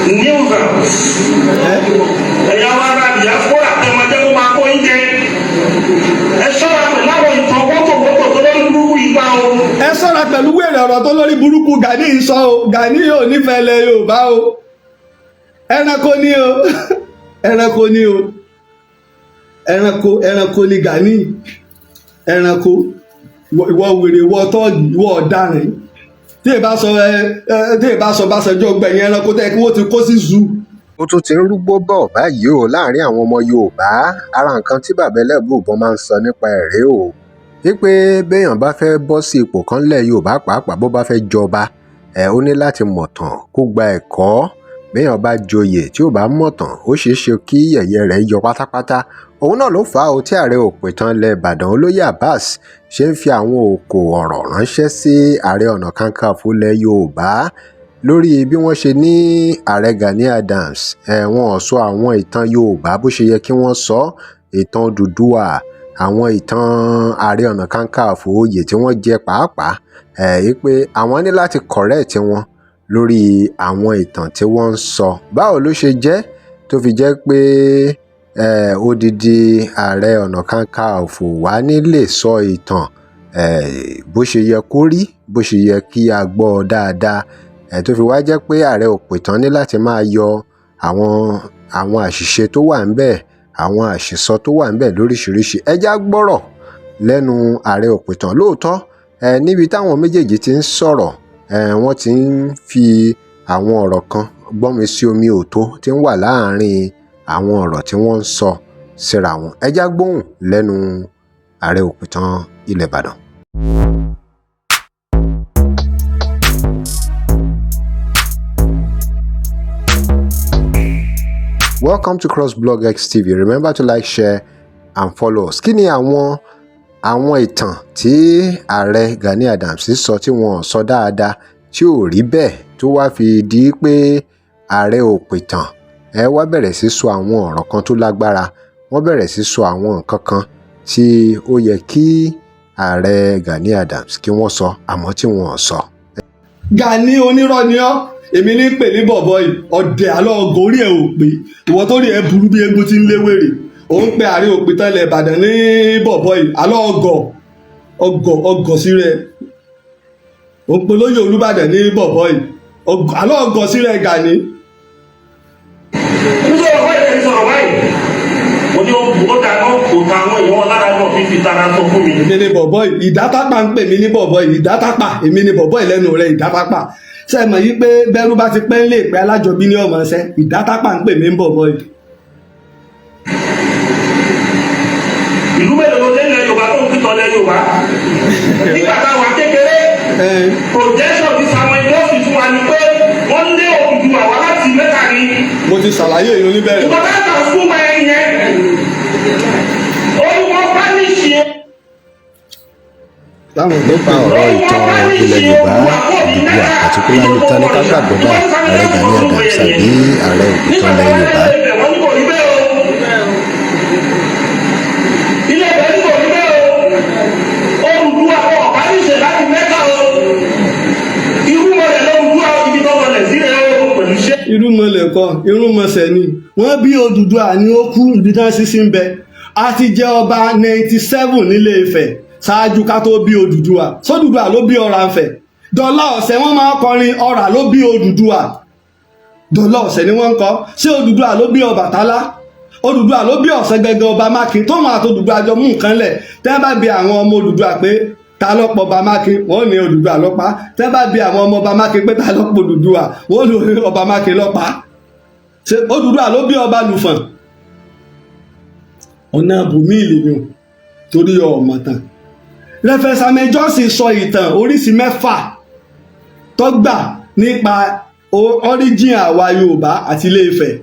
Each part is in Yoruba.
Nuisance. Ẹ̀yà wa ara diaspora tẹ́ máa jẹ́ kó máa kó yín jẹ. Ẹ ṣọ́ra pẹ̀lú àwọn ìtàn wọ́tòwọ́tò tó lórí burúkú yìí pa o. Ẹ ṣọ́ra pẹ̀lú wèrè ọ̀rọ̀ tó lórí burúkú Gani ń sọ o. Gani yóò nífẹ̀ẹ́ lẹ Yorùbá o. Ẹranko ni o, ẹranko ni o, ẹranko, ẹranko ni Gani, ẹranko. Ìwọ wèrè, ìwọ tọ́ọ̀gì, ìwọ ọ̀daràn yìí. Tí ì bá sọ ẹ ẹ tí ì bá sọ Báṣẹjọ gbẹ̀yìn ẹranko tẹ́ kí wọ́n ti kó sí zoo. Ó tún ti ń rúgbó bọ̀ báyìí o láàrin àwọn ọmọ Yorùbá. Ara nǹkan tí bàbá Ẹlẹ́bùúbọn máa ń sọ nípa ẹ̀ rèé o, wípé béèyàn bá fẹ́ bọ́ sí ipò kan nílẹ̀ Yorùbá, pàápàá bó bá fẹ́ jọba ẹ̀, ó ní láti mọ̀tàn, kó gba ẹ̀kọ́. Béèyàn bá joyè tí ò bá mọ̀tàn, ó ṣeé ṣe kí yẹ̀yẹ́ rẹ̀ yọ pátápátá. Òun náà ló fà á o tí Ààrẹ Òpìtàn ilẹ̀ Ìbàdàn, Olóyè Abbas, ṣe ń fi àwọn òkò ọ̀rọ̀ ránṣẹ́ sí Ààrẹ Ọ̀nà Kakanfò ilẹ̀ Yorùbá lórí bí wọ́n ṣe ní Ààrẹ Gani Adams ẹ̀ wọ́n ò sọ àwọn ìtàn Yorùbá bó ṣe yẹ kí wọ́n sọ, ìtàn Odùduwà, àwọn ìtàn Ààrẹ Ọ̀nà Kakanfò, oyè tí wọ́n jẹ pàápàá ẹ̀, pé àwọn ní láti correct wọn lórí àwọn ìtàn tí wọ́n ń sọ. Báwo ló ṣe jẹ́ tó fi jẹ́ pé odidi Ààrẹ Ọ̀nà Kakanfò wà ní lè sọ ìtàn bó ṣe yẹ kó rí, bó ṣe yẹ kí a gbọ́ ọ dáadáa, tó fi wá jẹ́ pé Ààrẹ Òpìtàn ní láti máa yọ àwọn àṣìṣe tó wà ńbẹ̀, àwọn àṣìsọ tó wà ńbẹ̀ lóríṣiríṣi? Ẹ já gbọ́rọ̀ lẹ́nu Ààrẹ Òpìtàn. Lóòótọ́ níbi táwọn méjèèjì ti ń sọ̀rọ̀, wọ́n ti ń fi àwọn ọ̀rọ̀ kan gbọ́nmi sí omi òtó tí ń wà láàrin àwọn ọ̀rọ̀ tí wọ́n ń sọ síra wọn. Ẹ já gbóhùn lẹ́nu Ààrẹ Òpìtàn ilẹ̀ Ìbàdàn. Welcome to crossblog XTV. Remember to like, share and follow us. Kí ni àwọn ìtàn tí Ààrẹ Gani Adams sọ tí wọ́n sọ dáadáa, tí ò rí bẹ́ẹ̀, tó wáá fi di pé Ààrẹ Òpìtàn ẹ wá bẹ̀rẹ̀ sí sọ àwọn ọ̀rọ̀ kan tó lágbára, wọ́n bẹ̀rẹ̀ sí sọ àwọn nǹkan kan tí ó yẹ kí Ààrẹ Gani Adams kí wọ́n sọ, àmọ́ tí wọ́n ò sọ? Gani, onírọ́ ni ọ́. Èmi ní pè ní bọ̀bọ̀ yìí, ọ̀dẹ̀ àlọ́ ọgọ́ orí ẹ̀ ò pé. Ìwọ tó rí ẹ burú bí eégún tí ń léwèrè, òun pe Ààrẹ Òpìtàn ilẹ̀ Ìbàdàn ní bọ̀bọ̀ yìí. Àlọ́ ọgọ̀ ọgọ̀ ọgọ̀ sí rẹ. Òun pe lóyè Olúbàdàn ní bọ̀bọ̀ yìí, àlọ́ ọgọ̀ sí rẹ, Gani. Nítorí ọ̀pá ìrìn sọ̀rọ̀ báyìí, mo ní ó dáná kò ta àwọn èèyàn wọn lára náà fífi tara sọ fún mi. Èmi ni bọ̀bọ̀ yìí, ìdátápà ń pè mí ní bọ̀bọ̀ yìí, ìdátápà. Èmi ni bọ̀bọ̀ yìí lẹ́nu rẹ̀, ìdátápà. Ṣe é mọ̀ yí pé bẹ́rù bá ti pẹ́ ń lè pẹ́, alájọbí ní ọmọ ṣẹ́. Ìdátápà ń pè mí ń bọ̀bọ̀ yìí. Ìlú mélòó ló lé ilẹ̀ Yorùbá tó ń pìtàn ilẹ̀ Yorùbá? Nígbà táwa kékeré, projection ti Samuel Johnson fún wa ni pé wọ́n lé Odùduwà wá láti Mẹ́ta ni. Mo ti ṣàlàyé èyí oníbẹ̀rẹ̀. Nǹkan tá a kà fún wa yẹn, orúkọ Spanish yẹn. Láwọn tó Nípa pè mí. ọ̀rọ̀ ìtàn ilẹ̀ Yorùbá, Odùduwà particularly, ta ni ká gbàgbọ́ báyìí, Ààrẹ Gani Adams àbí Ààrẹ Òpìtàn ilẹ̀ Yorùbá? Wọ́n ní kò rí bẹ́ẹ̀ o. Ilé ìbẹ̀ ní kò rí bẹ́ẹ̀ o. Odùduwà ọ̀bá níṣe láti Mẹ́ta o. Irúmọlẹ̀ lọ́dùduwà, ibi tó wọlé sílẹ̀ o pẹ̀lú iṣẹ́. Irúnmọlẹ̀ kọ́, irúnmọsẹ̀ ni wọ́n bí Odùduwà ní ó kú. Ibi tí wọ́n sì sí ń bẹ, a ti jẹ ọba 97 nílé Ifẹ̀ ṣáájú ká tó bí Odùduwà. Sódùduwà ló bí Ọ̀rànfẹ̀ dọ́là ọ̀sẹ̀. Wọ́n máa kọrin ọ̀rà ló bí Odùduwà, dọ́là ọ̀sẹ̀ ni wọ́n ń kọ́. Ṣé Odùduwà ló bí Ọbàtálá? Odùduwà ló bí ọ̀sẹ̀ gẹ́gẹ́ ọba Mákin tóun àti Odùduwà jọ mú nǹkan lẹ̀. Tẹ́ bá bi àwọn ọmọ Odùduwà pé ta ló pọ̀ ọba Mákin, wọ́n ní Odùduwà ló pa. Tẹ́ bá bi àwọn ọmọ ọba Mákin pé ta ló pọ̀ Odùduwà, wọ́n ní ọba Mákin ló pa. Ṣé Odùduwà ló bí ọba Lùfọ̀n? Ọ̀nà bùnmí ìlèyàn torí ọmọ tán. Reverend Samuel Johnson sọ ìtàn oríṣi mẹ́fà tó gbà nípa origin àwa Yorùbá àti Ilé Ifẹ̀.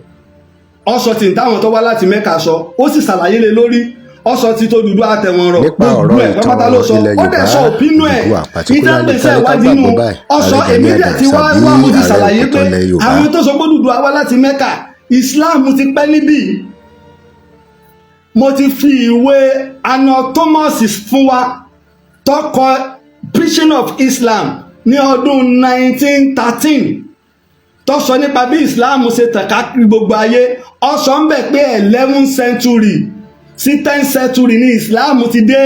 Ó sọ tí táwọn tó wá láti Mẹ́kà sọ, ó sì ṣàlàyé lé lórí. Ó sọ tí tó dúdú àtẹ̀wọ̀n rọ̀. Nípa gbogbo ọ̀rọ̀ ẹ̀ pátápátá ló ìtàn sọ. ilẹ̀ Ó dẹ̀ Yorùbá, sọ opinion ẹ̀. Odùduwà particularly, ìtàpèsè ta ni ká ìwádìí nù gbàgbọ́ báyìí, ó sọ. Ààrẹ Èmi Gani dẹ̀ ti Adams wá àbí wá, mo ti Ààrẹ ṣàlàyé pé Òpìtàn ilẹ̀ Yorùbá? àwọn tó sọ pé Odùduwà wá láti Mẹ́kà, Islam ti pẹ́ níbí. Mo ti fi ìwé Arnold Thomas fún wa tó kọ Preaching of Islam ní ọdún 1913. Tó sọ nípa bí Islam ṣe tàn káàkiri gbogbo ayé, ó sọ ń bẹ̀ pé 11th century sí 10th century ní Islam ti dé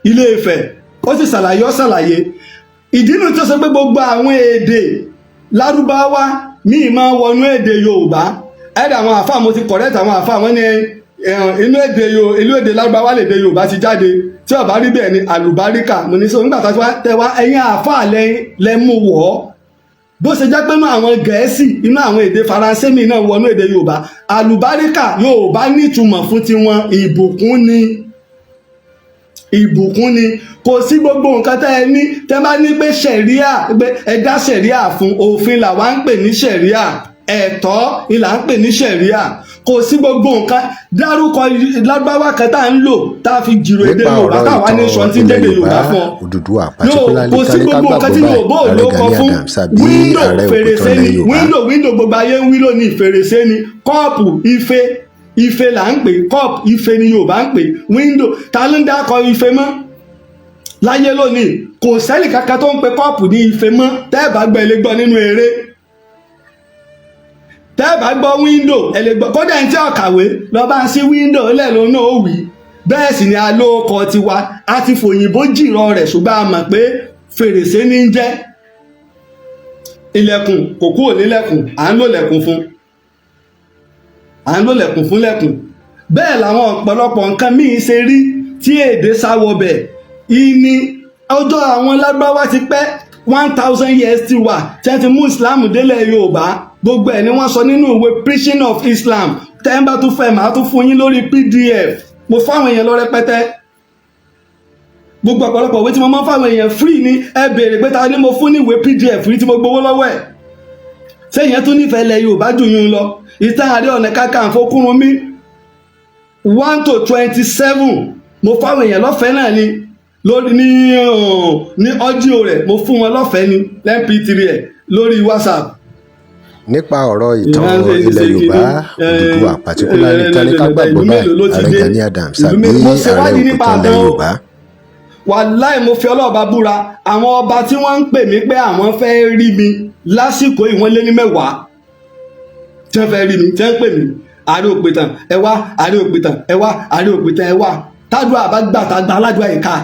Ilé Ifẹ̀. Ó sì ṣàlàyé, ó ṣàlàyé ìdí nu tó sọ pé gbogbo àwọn èdè Lárúbáwá míì máa wọnú èdè Yorùbá. Ẹ̀rọ àwọn àfáà, mo ti correct àwọn àfáà, wọ́n ní inú èdè Lárúbáwá lèdè Yorùbá ti jáde. Tí ó bá rí bẹ́ẹ̀ ni àlùbáríkà mo ní sọ nígbà tó tẹ wá ẹ̀yin àfáà lẹ́ mú wọ̀ ọ́. Bó ṣe jẹ́ pé inú àwọn Gẹ̀ẹ́sì, inú àwọn èdè Faransé míì náà wọnú èdè Yorùbá. Àlùbáríkà, Yorùbá nítumọ̀ fún tiwọn, ìbùkún ni, ìbùkún ni. Kò sí gbogbo nǹkan tẹ́ ẹ ní, tẹ́ bá ní pé ṣẹ̀ríà, pé ẹ dá ṣẹ̀ríà fún òfin, làwa ń pè ní ṣẹ̀ríà. Ẹ̀tọ́ ni là ń pè ní ṣẹ̀ríà. Kò sí gbogbo nǹkan dárúkọ Lárúbáwá kan tá à ń lò tá a fi jìrò èdè Nípa Yorùbá ọ̀rọ̀ táwa ní sọ ìtàn tí ilẹ̀ dédé Yorùbá, Yorùbá fún ọ. Odùduwà No, particularly, kò sí ta ní ká gbogbo nǹkan tí gbàgbọ́ Yorùbá ò báyìí, Ààrẹ lóko Gani fún. Adams àbí Window, ààrẹ fèrèsé òpìtàn ni. ilẹ̀ Yorùbá? Window, window, gbogbo ayé ń wí lónìí, fèrèsé ni. Cup, ife, ife là ń pè. Cup, ife ni Yorùbá ń pè. Window, ta ló ń dákọ ife mọ́ láyé lónìí? Kò sẹ́nì kankan tó ń pe cup ní ife mọ́. Tẹ́ ẹ̀ bá gbọ́, ẹ lè gbọ́ nínú eré. Tẹ́ ẹ̀ bá gbọ́ window, ẹ lè gbọ́. Kódà ẹni tí ó kàwé lọ bá ń sí window lẹ́nu náà ó wí bẹ́ẹ̀. Sì ni alóòkọ tiwa, a ti fòyìnbó jìrọ̀ rẹ̀, ṣùgbọ́n a mọ̀ pé fèrèsé ní ń jẹ́. Ilẹ̀kùn kò kúrò nílẹ̀kùn, à ń lò lẹ̀kùn fún, à ń lò lẹ̀kùn fún lẹ̀kùn. Bẹ́ẹ̀ làwọn ọ̀pọ̀lọpọ̀ nǹkan míì ṣe rí tí èdè sáwọbẹ̀. Ìní ọjọ́ àwọn Lárúbáwá ti pẹ́, 1,000 years ti wà tí wọ́n ti mú Islam délẹ̀ Yorùbá. Gbogbo ẹ̀ ni wọ́n sọ nínú ìwé Preaching of Islam. Tẹ́ ń bá tún fẹ́, màá tún fún yín lórí PDF. Mo fáwọn èèyàn lọ rẹpẹtẹ. Gbogbo ọ̀pọ̀lọpọ̀ ìwé tí mo máa ń fáwọn èèyàn, free ni. Ẹ béèrè pé ta ni mo fún ní ìwé PDF rí tí mo gbowó lọ́wọ́ ẹ̀. Sẹ́yìn tún nífẹ̀ẹ́ ilẹ̀ Yorùbá jù yín lọ? Ìtàn Ààrẹ Ọ̀nà Kakanfò Kúrúnmí 1 to 27, mo fáwọn èèyàn lọ́fẹ̀ẹ́ náà ni, lórí ní audio rẹ̀. Mo fún wọn lọ́fẹ̀ẹ́ ni, MP3 ẹ̀ lórí WhatsApp. Nípa ọ̀rọ̀ ìtàn ilẹ̀ Yorùbá, Odùduwà particularly, ta ní ká gbàgbọ́ báyìí, Ààrẹ Gani Adams àbí ààrẹ òpìtàn ilẹ̀ Yorùbá? Wàláì, mo fi ọlọ́ọ̀bá búra, àwọn ọba tí wọ́n ń pè mí pé àwọn fẹ́ rí mi lásìkò yìí, wọ́n lé ní 10 tí wọ́n fẹ́ rí mi, tí wọ́n ń pè mí: "Ààrẹ òpìtàn, ẹ wá! Ààrẹ òpìtàn, ẹ wá! Ààrẹ òpìtàn, ẹ wá!" Tádùá bá gbà, tá gba aládùá yìí ká.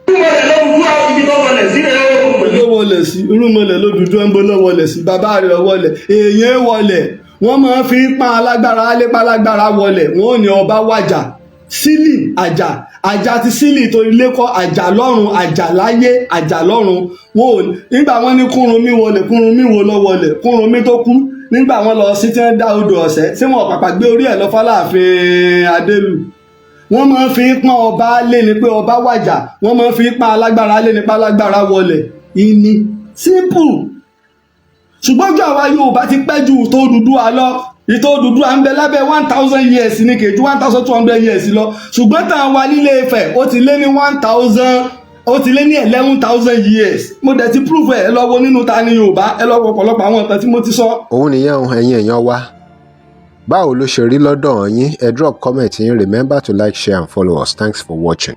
Irúnmọlẹ̀ lÓdùduwà, ibi tó wọlé sí rẹ̀ ó. Ló wọlé sí irúnmọlẹ̀ lÓdùduwà, ń bọ́ ló wọlé sí. Bàbá rẹ̀ wọlé, èèyàn wọlé. Wọ́n máa fi pa alágbára lépa, alágbára wọlé. Wọ́n ò ní ọba wàjà sílì, àjà, àjà ti sílì tó ilé kọ́, àjà lọ́run, àjà láyé, àjà lọ́run. Wọn ò nígbà wọn ní Kúrúnmí wọlé. Kúrúnmí wo lọ wọlé? Kúrúnmí tó kú nígbà wọn lọ sí tí wọn dá odò ọ̀sẹ̀ tí wọn pàpà gbé orí ẹ̀ lọ f'Aláàfin Adélù. Wọ́n máa ń fi pọ́n ọba lé ni pé ọba wàjà. Wọ́n máa ń fi pọ́n alágbára lé ni pé alágbára wọlé. Ìní simple. Ṣùgbọ́n ojú àwa Yorùbá ti pẹ́ ju tó Odùduwà lọ. Ìtò Odùduwà ń bẹ lábẹ́ 1,000 years ní kejì, 1,200 years lọ. Ṣùgbọ́n tàn wá nílé Ifẹ̀, ó ti lé ní 1,000, ó ti lé ní 11,000 years. Mo dẹ̀ ti prove ẹ̀. Ẹ lọ wo nínú Ta ni Yorùbá, ẹ lọ wo ọ̀pọ̀lọpọ̀ àwọn ìtàn tí mo ti sọ. Òun nìyẹn o. Ẹ̀yin èèyàn wa, báwo ló ṣe rí lọ́dọ̀ yín? Ẹ drop comment yín. Remember to like, share and follow us. Thanks for watching.